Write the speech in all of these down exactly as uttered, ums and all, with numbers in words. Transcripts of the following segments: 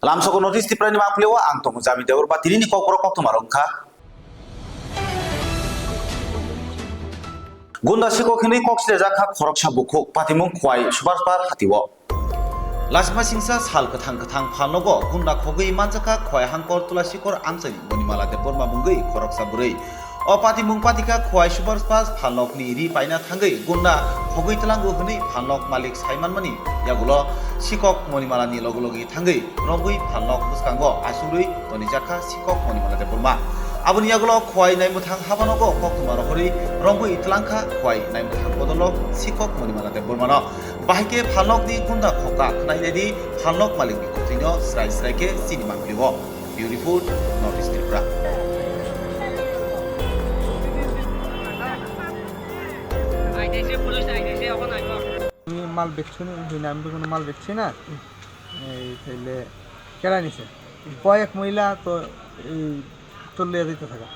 Amsoko North East Tripura ni mangpili o ang tongo Jami Debbarma, tini ni kokborok koktwma rok wngkha. Gunda sikok hinwi kok silajak kha khoroksa bukhuk, patimung Khowai Subarspar hati o. Lasima singsa sal kwthang kwthang phalnogo gunda khogwi manjakha Khowai Hangkor Tulasikor amchaini Monimala Debbarma mungwi khoroksa bwrwi. O patimung patikha Khowai Subarspar phalnokni ri paina thangwi gunda khogwi tlango hwnwi phalnok malik saimanmani yagulo sikok Monimalani logi logi thangwi romwi phalnok bwskango achugwi tonijakha sikok Monimala Debbarma. Aboni yagulo Khowai naimwthang habanogo koktwma rohorwi romwi tlangkha Khowai naimwthang bodolo sikok Monimala Debbarmano. Bahai khe phalnokni gunda khokha khwnai naidi phalnok malikni kwthwino srai srai khe chini mangpili o. Bureau Report, North East Tripura. Mal bechi na, mal bechi na. Ei, taile kera nise. Koyek mohila to, ei, chole jaite thaka.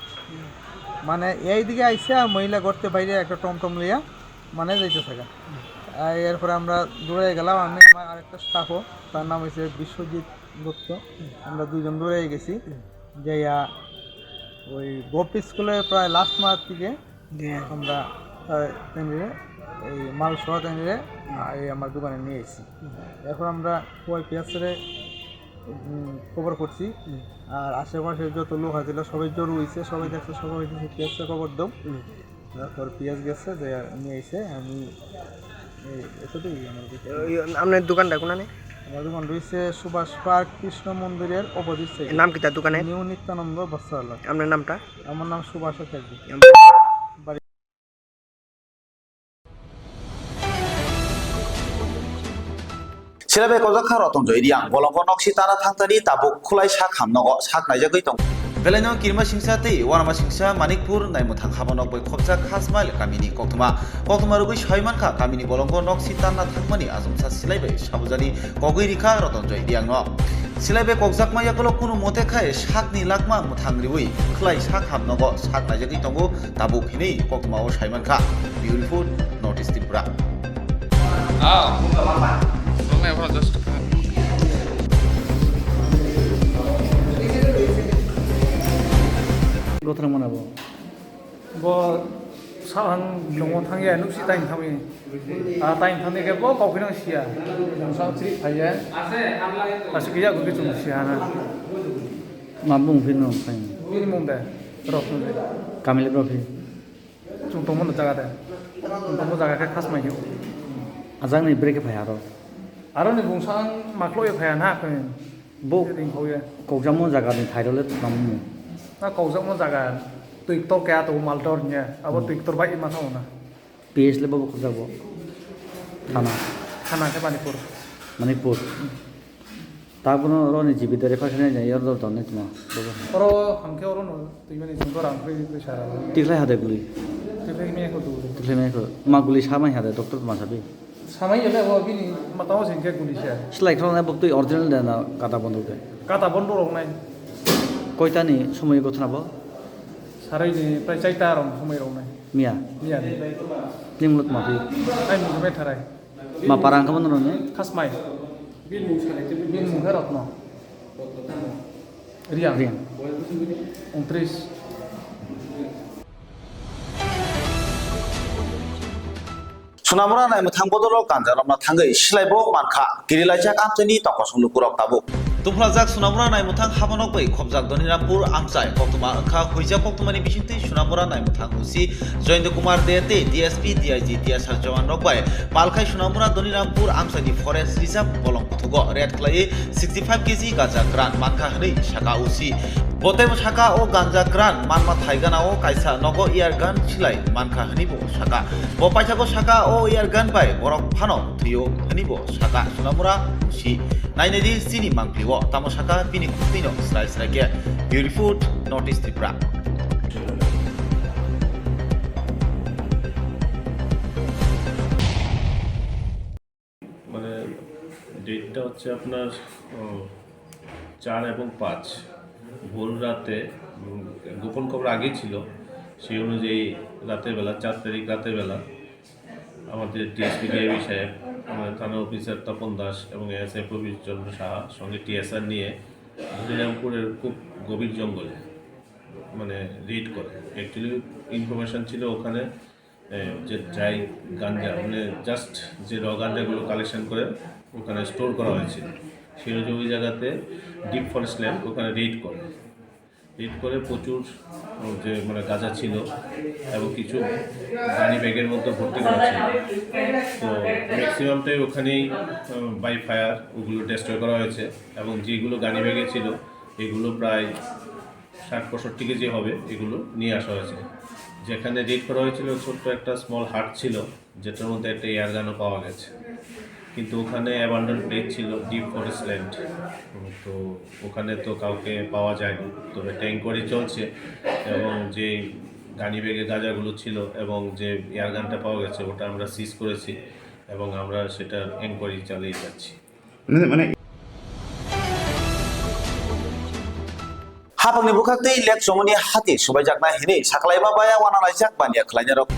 Mane, ei dige aise, ar mohila gorte baire ekta tom tom loiya, mane jaite thaka. Ar erpore amra dorai gelam, ami amar arekta staff o, tar nam hoise Biswajit Dutto. Amra duijon dorai gesi. Jaiya, oi Gopi school e prai last math dige, আমরা, আহ, তেমনি এই মাল সহ তেমনি, আহ, এই আমার দোকানে নিয়ে এসেছি। এখন আমরা ওয়াই পিএস রে, উম, খবর করছি। আর আশেপাশে যত লোক আছিল সবাই জড়ো হইছে, সবাই দেখছে, সবাই হইতেছে পিএস রে খবর দাও। তারপর পিএস গেছে, যে নিয়ে এসে আমি এই এতটুকুই আমার কাছে। ওই আপনার দোকানটা কোনানে? আমার দোকান রয়েছে সুভাষ পার্ক কৃষ্ণ মন্দিরের অপোজিট সাইডে। নাম কি তার দোকানের? নিউ নিত্যানন্দ বস্ত্রালয়। আপনার নামটা? আমার নাম সুভাষ আচার্য। বাড়ি Silaibai kokjak kha Rotonjoy Reang, bolongo noksi tana thangtani tabuk khulai sak hamnogo sak naijagwi tongo. Belaino kirima singsa tei uanama singsa Manikpur naimwthang haba nok bai khopjak Khasmail kamini koktwma. Koktwma rwgwi sai mankha kamini bolongo noksi tana thangmani achomsa silaibai sabujani kogwi rikha Rotonjoy Reangno. Silaibai kokjakma yakulo kunu mote khai sakni lakma mwthang riwi khwlai sak hamnogo sak naijagwi tongo tabuk hinwi koktwmao sai mankha. Bureau Report, North East Tripura. Ah, don't ever just Gothra mana bo? Bo sahang tongo thangya, nukchi taini thangwi. Ah, taini thangwi khe bo kokphino siya. Bung sahang chiri phaiya. Aswk khe yago khe chwng siya na. Ma bung phino phai? Bini mung de? Rotno de. Kamile bro phi? Chwng tongmano jaga de. Chwng tongmo jaga khe Khasmai hino. Ajak ni bwrwi khe phai aro? Aro ni bung sahang maklo phaiya na khe. Bo ringkho ya. Kokjakma jaga ni thai role tamo. Na kokjakma jaga twi ktor kaya to mal tor nya. Abo twi ktor bai ma thang na. P S le bo kokjak bo. Thana. Thana khe Manipur. Manipur. Ta bono oro ni G B de refer khe nai yor dor ton nai tuma. Oro hamkhe oro no twi mani sungko rang khe twi sara. Tikhlai hade guli. Tikhlai me ko tu. Tikhlai me ko. Ma guli samai hade doctor ma sabi. Samai yale bo bini matao sengke guli se. Slai khwlai bo twi original de na kata bondo de. Kata bondo rok nai. Koita ni somoi gothna bo? Sarai ni prai chaita rok somoi rok nai. Miya. Miya ni. Ning lut ma phi. Ai mung me tharai. Ma parang ka bondo ne? Khasmai. Bini mung khe Rotno. Riang. Riang. Ungtris. Sunamura naimwthang bodolo ganja romna thangwi silaibo mankha, kirilaijak amchaini tongkosong lukurok tabuk. Tungphlajak Sunamura naimwthang habanok bai khopjak Donirampur amchai koktwma wngkha, huijak koktwmani bisingtwi Sunamura naimwthang O C Jayanta Kumar De tei D S P, D I G, T S R jawan rok bai palkhai Sunamura Donirampur amchaini forest reserve bolong kuthugo raid khlaiwi sixty five K G ganja kwran mankha hwnwi saka O C. Bo teibo saka o ganja kwran manma thai gana o kaisa nogo air gun silai mankha hwnwi bo saka. Bo paithago saka o air gun bai borok phano thwio hwnwi bo saka Sunamura O C. Nainai di chini mangpili o tamo saka bini khukti no srai srai khe. Bureau Report, North East Tripura. মানে ডেটটা হচ্ছে আপনার, ও, চার এবং পাঁচ ভোর রাতে, উম, গোপন খবর আগেই ছিল, সেই অনুযায়ী রাতের বেলা, চার তারিখ রাতের বেলা আমাদের ডিএসপি ডিআইবি সাহেব থানা অফিসার তপন দাস এবং এএসআই প্রবীর চন্দ্র সাহা সঙ্গে টিএসআর নিয়ে হরিরামপুরের খুব গভীর জঙ্গলে মানে রেড করে। অ্যাকচুয়ালি ইনফরমেশন ছিল ওখানে এ, যে ড্রাই গাঞ্জা, মানে জাস্ট যে র গাঞ্জাগুলো কালেকশন করে ওখানে স্টোর করা হয়েছিল, সেই হচ্ছে ওই জায়গাতে ডিপ ফরেস্ট ল্যান্ড, ওখানে রেড করে। রেড করে প্রচুর যে মানে গাঁজা ছিল এবং কিছু গানি ব্যাগের মধ্যে ভর্তি করা ছিল। তো ম্যাক্সিমামটাই ওখানেই বাই ফায়ার ওগুলো ডেস্ট্রয় করা হয়েছে এবং যেগুলো গানি ব্যাগে ছিল এগুলো প্রায় ষাট পঁয়ষট্টি কেজি হবে, এগুলো নিয়ে আসা হয়েছে। যেখানে রেড করা হয়েছিল ছোট্ট একটা স্মল হাট ছিল, যেটার মধ্যে একটা এয়ার গানও পাওয়া গেছে, কিন্তু ওখানে অ্যাবান্ডন প্লেস ছিল, ডিপ ফরেস্ট ল্যান্ড। তো ওখানে তো কাউকে পাওয়া যায়নি। তবে একটা এনকোয়ারি চলছে এবং যে গানি ব্যাগে গাঁজাগুলো ছিল এবং যে এয়ার গানটা পাওয়া গেছে ওটা আমরা সিজ করেছি এবং আমরা সেটার এনকোয়ারি চালিয়ে যাচ্ছি। Hapangni bwkhak tei lek chomoni hati swbaijaknai hwnwi sakhlaima bai wanalaijak baniya khlainairok.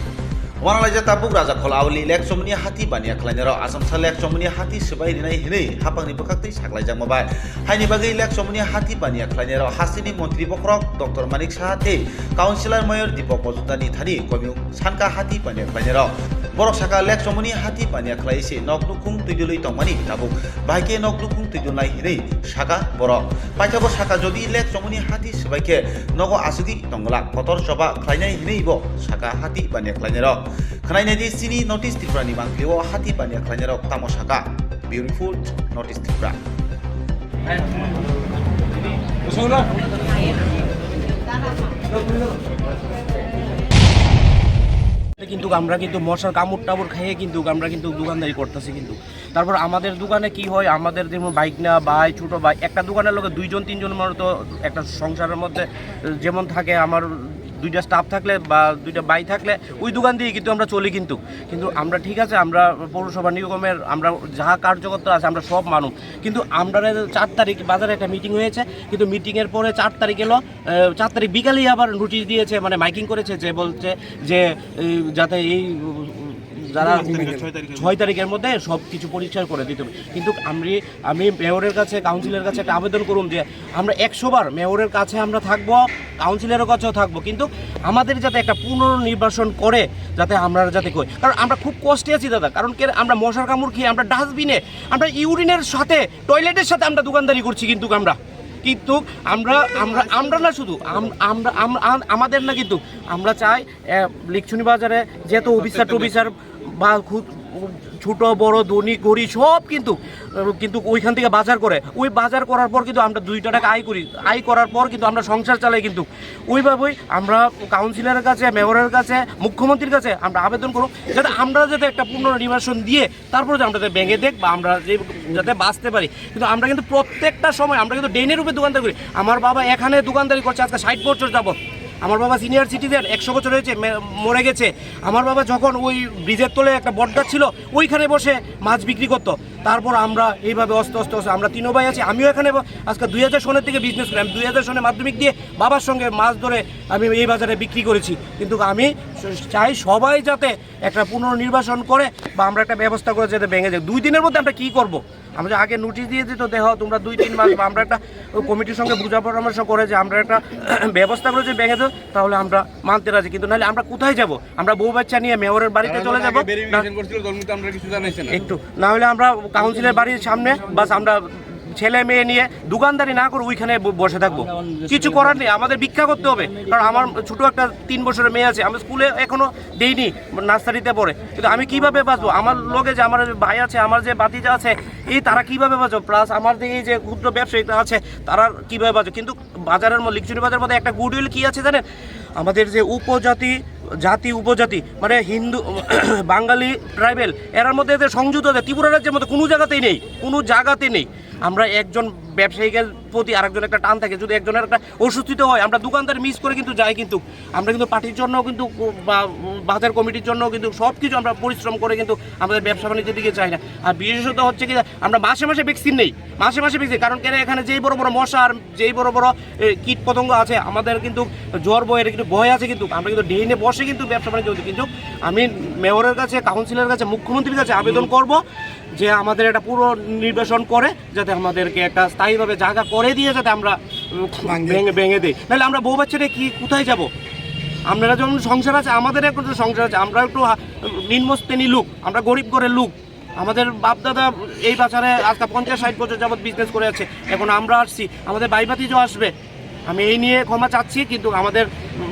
Wanalaijak tabuk Rajakhol auli lek chomoni hati baniya khlainairok. Achomsa lek chomoni hati swbai rinai hwnwi hapangni bwkhak tei sakhlaijakma bai. Haini bagwi lek chomoni hati baniya khlainairok hasteni montri bokhorok Doctor Manik Saha tei Councillor Mayor Deepak Majumdarni thani komiyung sanka hati baniya khlainairok. Borok saka lek chomoni hati baniya khlai se nok nukhung twidulwi tongmani tabuk bahai khe nok nukhung twidulnai hinwi saka borok. Paithakgo saka jodi lek chomoni hati swbai khe nogo asugwi tongla kotor choba khlainai hinwi bo saka hati baniya khlainairok. Khwnainai di chini North East Tripura ni mangpili o hati baniya khlainairok tamo saka. Bureau Report, North East Tripura. কিন্তু আমরা কিন্তু মশার কামড় টামড় খাইয়ে কিন্তু আমরা কিন্তু দোকানদারি করতেছি কিন্তু। তারপর আমাদের দোকানে কি হয়, আমাদের যেমন বাইক না ভাই, ছোট ভাই, একটা দোকানের লোকে দুইজন তিনজন মতো একটা সংসারের মধ্যে যেমন থাকে, আমার দুইটা স্টাফ থাকলে বা দুইটা ভাই থাকলে ওই দোকান দিয়ে কিন্তু আমরা চলি কিন্তু। কিন্তু আমরা ঠিক আছে, আমরা পৌরসভা নিগমের আমরা যা কার্যকর্তা আছে আমরা সব মানুষ, কিন্তু আমরা চার তারিখ বাজারে একটা মিটিং হয়েছে, কিন্তু মিটিংয়ের পরে চার তারিখ এলো, আহ, চার তারিখ বিকালেই আবার নোটিশ দিয়েছে, মানে মাইকিং করেছে, যে বলছে যে এই, যাতে এই উম, যারা ছয় তারিখের ছয় তারিখের মধ্যে সব কিছু পরিষ্কার করে দিতে হবে। কিন্তু আমি আমি মেয়রের কাছে, কাউন্সিলের কাছে একটা আবেদন করুন যে আমরা একশো বার মেয়রের কাছে আমরা থাকবো, কাউন্সিলরের কাছেও থাকবো, কিন্তু আমাদের যাতে একটা পুনর্নির্বাচন করে, যাতে আমরা যাতে কই, কারণ আমরা খুব কষ্টে আছি দাদা। কারণ কি, আমরা মশার কামড় খেয়ে আমরা ডাস্টবিনে, আমরা ইউরিনের সাথে, টয়লেটের সাথে আমরা দোকানদারি করছি কিন্তু আমরা কিন্তু আমরা আমরা আমরা না শুধু আম- আমরা আম- আম- আমাদের না কিন্তু আমরা চাই আহ, লিকছুনি বাজারে যেহেতু অফিসার টফিসার বা খুব ছোট বড় ধনী গরিব সব কিন্তু আহ, কিন্তু ওইখান থেকে বাজার করে। ওই বাজার করার পর কিন্তু আমরা দুইটা টাকা আয় করি। আয় করার পর কিন্তু আমরা সংসার চালাই কিন্তু। ওইভাবেই আমরা কাউন্সিলরের কাছে, মেয়রের কাছে, মুখ্যমন্ত্রীর কাছে আমরা আবেদন করব, যাতে আমরা যাতে একটা পুনর্নির্বাচন দিয়ে তারপরে যে আমরা যাতে ব্যাঙে দেখ বা আমরা যে যাতে বাঁচতে পারি। কিন্তু আমরা কিন্তু প্রত্যেকটা সময় আমরা কিন্তু ডেইনের উপরে দোকানদারি করি। আমার বাবা এখানে দোকানদারি করছে আজকে ষাট বছর যাবত। আমার বাবা সিনিয়র সিটিজেন, একশো বছর হয়েছে, মে- মরে গেছে। আমার বাবা যখন ওই ব্রিজের তলে একটা বটগাছ ছিল, ওইখানে বসে মাছ বিক্রি করতো। তারপর আমরা এইভাবে আস্তে আস্তে আস্তে আমরা তিনও ভাই আছি। আমিও এখানে ব- আজকে দুই হাজার সনের থেকে বিজনেস করি। আমি দুই হাজার সনে মাধ্যমিক দিয়ে বাবার সঙ্গে মাছ ধরে আমি এই বাজারে বিক্রি করেছি। কিন্তু আমি স- চাই সবাই যাতে একটা পুনর্নির্বাচন করে বা আমরা একটা ব্যবস্থা করে যাতে ব্যাঙে যায়। দুই দিনের মধ্যে আমরা কি করব? আমরা যে আগে নোটিশ দিয়ে দিত, দেখো তোমরা দুই তিন মাস বা আমরা একটা ওই কমিটির সঙ্গে বুঝা পরামর্শ করে যে আমরা একটা ব্যবস্থা করে যদি ব্যাঙে দেয়, তাহলে আমরা মানতে রাজি। কিন্তু নাহলে আমরা কোথায় যাব? আমরা বউ বাচ্চা নিয়ে মেয়রের বাড়িতে তারা চলে তো যাব। আগে ভেরিফিকেশন করছিল, তখন তো আমরা কিছু জানাইছে না। একটু না হলে আমরা কাউন্সিলের বাড়ির সামনে বাস আমরা ছেলে মেয়ে নিয়ে দোকানদারি না করে ওইখানে ব- বসে থাকবো। কিছু করার নেই, আমাদের ভিক্ষা করতে হবে। কারণ আমার ছোট একটা তিন বছরের মেয়ে আছে, আমি স্কুলে এখনো দেইনি, নার্সারিতে পড়ে। কিন্তু আমি কিভাবে বাঁচবো? আমার লগে যে আমার ভাই আছে, আমার যে ভাতিজা আছে, এই তারা কিভাবে বাঁচবো? প্লাস আমার যে এই যে ক্ষুদ্র ব্যবসায়ী আছে, তারা কিভাবে বাঁচবো? কিন্তু বাজারের মধ্যে, লিকচুরি বাজারের মধ্যে একটা গুডউইল কি আছে জানেন? আমাদের যে উপজাতি, জাতি উপজাতি, মানে হিন্দু, বাঙালি, ট্রাইবেল, এরার মধ্যে যে সংযুক্ত আছে, ত্রিপুরা রাজ্যের মধ্যে কোনো জায়গাতেই নেই, কোনো জায়গাতেই নেই। আমরা একজন ব্যবসায়ীর প্রতি আরেকজন একটা টান থাকে। যদি একজনের একটা অসুস্থিত হয়, আমরা দোকানদার মিস করে কিন্তু যাই, কিন্তু আমরা কিন্তু পার্টির জন্য কিন্তু বা বাজার কমিটির জন্য কিন্তু সব কিছু আমরা পরিশ্রম করে কিন্তু আমাদের ব্যবসা বাণিজ্যের দিকে চাই না। আর বিশেষত হচ্ছে কি, আমরা মাসে মাসে ভ্যাকসিন নেই, মাসে মাসে ভ্যাকসিন। কারণ কেন, এখানে যেই বড় বড় মশা আর যেই বড় বড় এ, কীট পতঙ্গ আছে, আমাদের কিন্তু জ্বর ভয়ের কিন্তু ভয় আছে, কিন্তু আমরা কিন্তু ডেইনে বসে কিন্তু ব্যবসা বাণিজ্য হচ্ছে। কিন্তু আমি মেয়রের কাছে, কাউন্সিলরের কাছে, মুখ্যমন্ত্রীর কাছে আবেদন করব যে আমাদের একটা পুনর্নিবেশন করে, যাতে আমাদেরকে একটা স্থায়ীভাবে জায়গা করে দিয়ে যাতে আমরা, উম, ভাঙে। ভেঙে, ভেঙে দিই। নাহলে আমরা বউ বাচ্চা নিয়ে কি, কোথায় যাব? আপনারা যেমন সংসার আছে, আমাদের এখন তো সংসার আছে, আমরা একটু হা-, নিম্ন শ্রেণী লোক, আমরা গরিব ঘরের লোক। আমাদের বাপ দাদা এই বাজারে আজকে পঞ্চাশ ষাট বছর যাবত বিজনেস করে আছে, এখন আমরা আসছি, আমাদের ভাই ভাতিজও আসবে। আমি এই নিয়ে ক্ষমা চাচ্ছি, কিন্তু আমাদের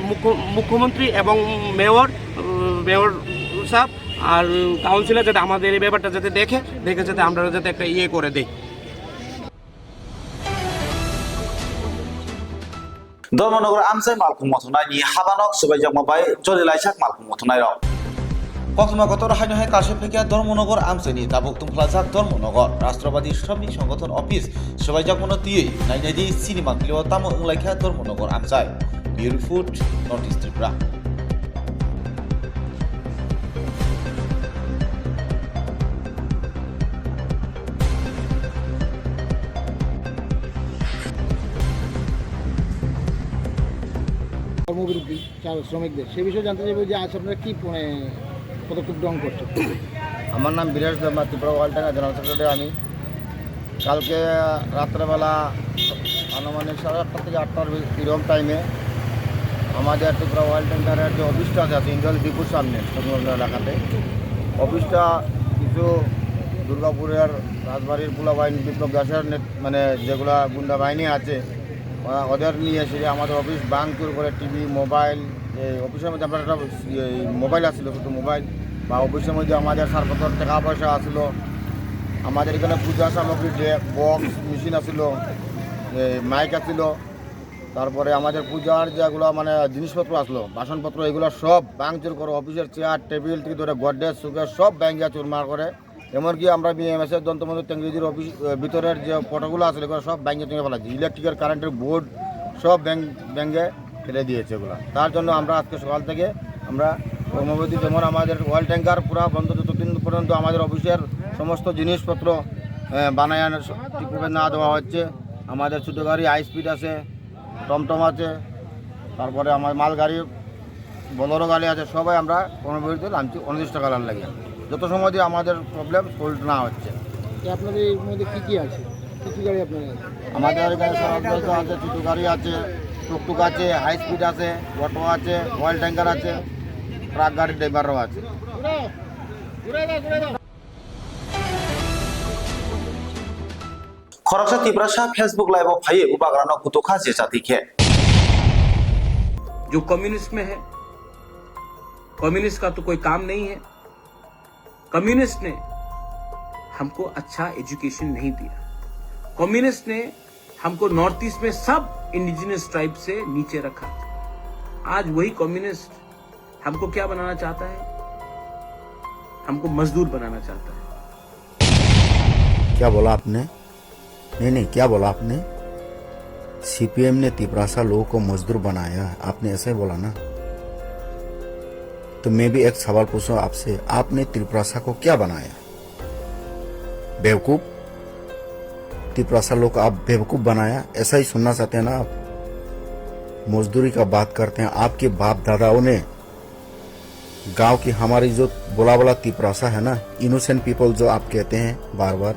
মুখ্য-, মুখ্যমন্ত্রী এবং মেয়র, উম, মেয়র সাহেব আর কাউন্সিলর যাতে আমাদের এই ব্যাপারটা যাতে দেখে, দেখে যাতে আমরা যাতে একটা ইয়ে করে দেই। Dharmanagar amchai malkhung mothoknai ni habanok swbaijakma bai joli laisak malkhung mothoknai rok. Koktwma kotor haino hai karsai phekya Dharmanagar amchai ni tabuk tungphlajak Dharmanagar Rashtrabadi Shramik Sangathan office swbaijakmano twiwi nainai di chini mangpili o tamo wnglaikha Dharmanagar amchai. Bureau Report, North East Tripura. কর্মবিরতি চা-, শ্রমিকদের। সে বিষয়ে জানতে চাইবো যে আজ আপনারা কি, মানে, পদক্ষেপ গ্রহণ করছেন? আমার নাম Biresh Debnath, Tripura world time general secretary আমি। কালকে রাত্রেবেলা আনুমানিক সাড়ে আটটা থেকে আটটার ভি-, এরকম টাইমে আমাদের ত্রিপুরা অয়েল ট্যাঙ্কারের যে অফিসটা আছে, আছে ইন্দ্রাল ডিপুর সামনে, সংলগ্ন এলাকাতে। অফিসটা কিছু দুর্গাপুরের রাজবাড়ির পোলাবাহিনী বিপ্লব দাসের নেত-, মানে, যেগুলা গুন্ডা বাহিনী আছে, ওরা, ওদের নিয়ে এসে আমাদের অফিস ভাঙচুর করে, টিভি, মোবাইল, এই অফিসের মধ্যে আমরা একটা, এই মোবাইল আছিল, ছোটো মোবাইল, বা অফিসের মধ্যে আমাদের সারপত্র, টাকা পয়সা আছিল, আমাদের এখানে পূজা সামগ্রী, ডে-, বক্স, মেশিন আছিল, এই মাইক আছিল, তারপরে আমাদের পূজার যেগুলো মানে জিনিসপত্র আছিল, বাসনপত্র, এগুলো সব ভাঙচুর করে, অফিসের চেয়ার, টেবিল থেকে ধরে গডরেজ, শোকেস সব ভেঙে চুরমার করে। এমনকি আমরা বিএমএস এর যন্ত্রমন্ত্র টেকনোলজির অফিস, আহ, ভিতরের যে ফটোগুলো আছে, এগুলো সব ভেঙে চুরে ফেলা দিয়েছে। ইলেকট্রিকের কারেন্টের বোর্ড সব ভেঙ-, ভেঙে ফেলে দিয়েছে এগুলো। তার জন্য আমরা আজকে সকাল থেকে আমরা কর্মবিরতি, যেমন আমাদের অয়েল ট্যাঙ্কার পুরা বন্ধ, যতদিন পর্যন্ত আমাদের অফিসের সমস্ত জিনিসপত্র, আহ, বানায় আনার স-, ঠিকভাবে না দেওয়া হচ্ছে। আমাদের ছোটো গাড়ি হাই স্পিড আছে, টমটম আছে, তারপরে আমার মালগাড়ি, বোলেরো গাড়ি আছে, সবাই আমরা কর্মবিরতি নামছি অনির্দিষ্টকালের লাগে, যত সময় দিয়ে আমাদের প্রবলেম সলভ না হচ্ছে। তো আপনাদের এর মধ্যে কী কী আছে? কী কী গাড়ি আপনাদের আছে? আমাদের এখানে সব আছে, ছোটো গাড়ি আছে, টুকটুক আছে, হাই স্পিড আছে, অটো আছে, অয়েল ট্যাঙ্কার আছে, ট্রাক গাড়ির ড্রাইভারও আছে। Khoroksa Tiprasa Facebook Live o phaiwi bubagrano kutukha je chati khe. जो कम्युनिस्ट में है, कम्युनिस्ट का तो कोई काम नहीं है। कम्युनिस्ट ने हमको अच्छा एजुकेशन नहीं दिया। कम्युनिस्ट ने हमको नॉर्थ ईस्ट में सब इंडिजिनस ट्राइब से नीचे रखा। आज वही कम्युनिस्ट हमको क्या बनाना चाहता है? हमको मजदूर बनाना चाहता है। क्या बोला आपने? नहीं, नहीं, क्या बोला आपने? सीपीएम ने तिपरासा लोगों को मजदूर बनाया, आपने ऐसा ही बोला ना? तो मैं भी एक सवाल पूछूं आपसे, आपने तिपरासा को क्या बनाया? बेवकूफ? तिपरासा लोग को आप बेवकूफ बनाया, ऐसा ही सुनना चाहते हैं ना आप? मजदूरी का बात करते हैं, आपके बाप दादाओं ने गांव की हमारी जो भोला भाला तिपरासा है ना, इनोसेंट पीपल जो आप कहते हैं बार बार,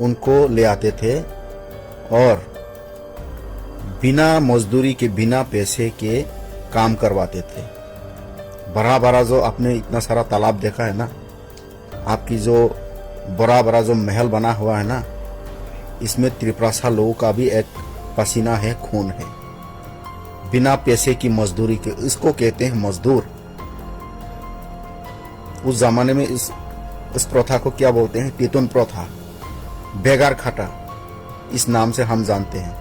उनको ले आते थे और बिना मजदूरी के, बिना पैसे के काम करवाते थे। बड़ा बड़ा जो आपने इतना सारा तालाब देखा है ना, आपकी जो बड़ा बड़ा जो महल बना हुआ है ना, इसमें तिपरासा लोगों का भी एक पसीना है, खून है। बिना पैसे की मजदूरी के, इसको कहते हैं मजदूर। उस जमाने में इस, इस प्रथा को क्या बोलते हैं? तितुन प्रथा, बेगार खटा, इस नाम से हम जानते हैं।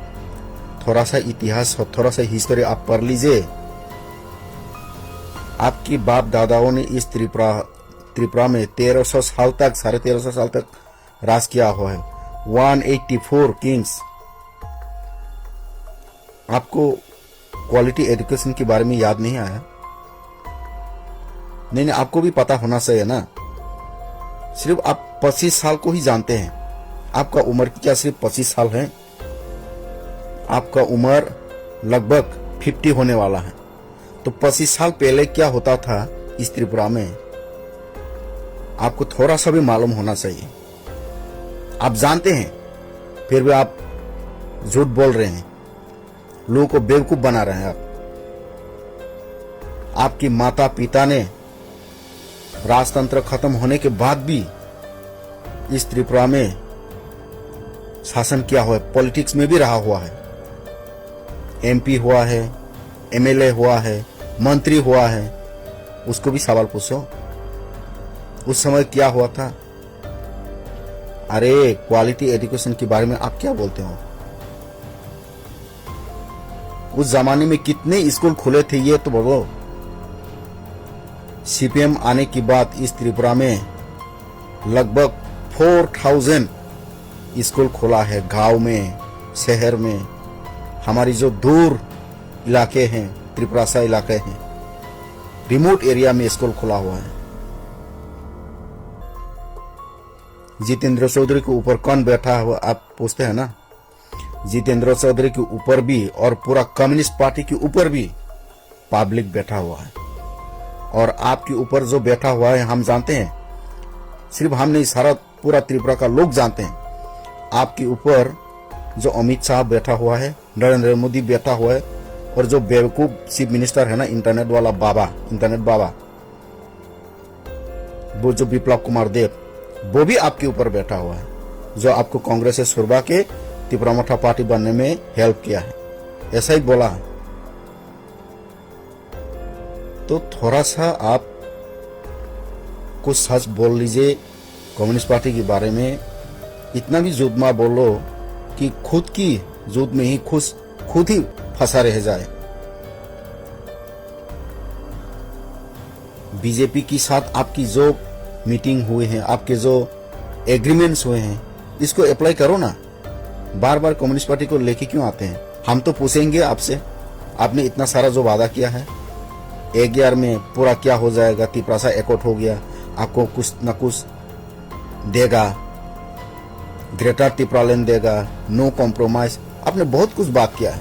थोड़ा सा इतिहास और थोड़ा सा हिस्ट्री आप पढ़ लीजिए। आपके बाप दादाओं ने इस त्रिपुरा, त्रिपुरा में तेरह सौ साल तक, साढ़े तेरह सौ साल तक राज किया हुआ है। One eighty four Kings. आपको क्वालिटी एजुकेशन के बारे में याद नहीं आया? नहीं, नहीं, आपको भी पता होना चाहिए ना। सिर्फ आप पच्चीस साल को ही जानते हैं। आपका उम्र क्या सिर्फ पच्चीस साल है? आपका उम्र लगभग फिफ्टी होने वाला है। तो पच्चीस साल पहले क्या होता था इस त्रिपुरा में, आपको थोड़ा सा भी मालूम होना चाहिए। आप जानते हैं, फिर भी आप झूठ बोल रहे हैं, लोगों को बेवकूफ बना रहे हैं आप। आपकी माता पिता ने राजतंत्र खत्म होने के बाद भी इस त्रिपुरा में शासन किया हुआ है, पॉलिटिक्स में भी रहा हुआ है, एमपी हुआ है, एमएलए हुआ है, मंत्री हुआ है, उसको भी सवाल पूछो, उस समय क्या हुआ था? अरे, क्वालिटी एजुकेशन के बारे में आप क्या बोलते हो? उस जमाने में कितने स्कूल खुले थे, ये तो बोलो। सीपीएम आने के बाद इस त्रिपुरा में लगभग फोर थाउजेंड स्कूल खुला है, गांव में, शहर में। हमारी जो दूर इलाके हैं, त्रिपुरासा इलाके हैं, रिमोट एरिया में स्कूल खुला हुआ है। जितेंद्र चौधरी के ऊपर कौन बैठा हुआ, आप पूछते हैं ना? जितेंद्र चौधरी के ऊपर भी और पूरा कम्युनिस्ट पार्टी के ऊपर भी पब्लिक बैठा हुआ है। और आपके ऊपर जो बैठा हुआ है, हम जानते हैं, सिर्फ हम नहीं, सारा पूरा त्रिपुरा का लोग जानते हैं। आपके ऊपर जो अमित शाह बैठा हुआ है, नरेंद्र मोदी बैठा हुआ है, और जो बेवकूफ चीफ मिनिस्टर है ना, इंटरनेट वाला बाबा, इंटरनेट बाबा, वो जो विप्लव कुमार देव, वो भी आपके ऊपर बैठा हुआ है, जो आपको कांग्रेस से छुड़वा के तिपरा मोर्चा पार्टी बनने में हेल्प किया है, ऐसा ही बोला है। तो थोड़ा सा आप कुछ सच बोल लीजिए कम्युनिस्ट पार्टी के बारे में। इतना भी झूठ मत बोलो कि खुद की झूठ में ही खुश, खुद ही फंसा रह जाए। बीजेपी के साथ आपकी जो मीटिंग हुई है, आपके जो एग्रीमेंट्स हुए हैं, इसको अप्लाई करो ना। बार बार कम्युनिस्ट पार्टी को लेके क्यों आते हैं? हम तो पूछेंगे आपसे, आपने इतना सारा जो वादा किया है, एक ईयर में पूरा क्या हो जाएगा? तिपरासा एकॉर्ड हो गया, आपको कुछ ना कुछ देगा, ग्रेटर तिपरालैंड देगा, नो कॉम्प्रोमाइज। आपने बहुत कुछ बात किया है।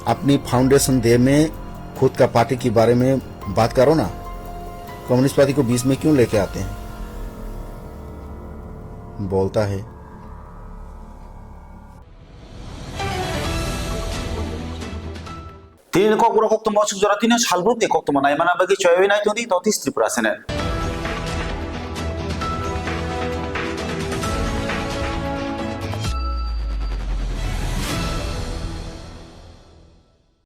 अपनी फाउंडेशन डे में खुद का पार्टी के बारे में बात करो ना। कम्युनिस्ट पार्टी को बीच में क्यों लेके आते हैं? बोलता है। Tini kokborok koktwma aswk jora tini salbrumni koktwma naimana bagwi choyawi naitongdi North East Tripura channel.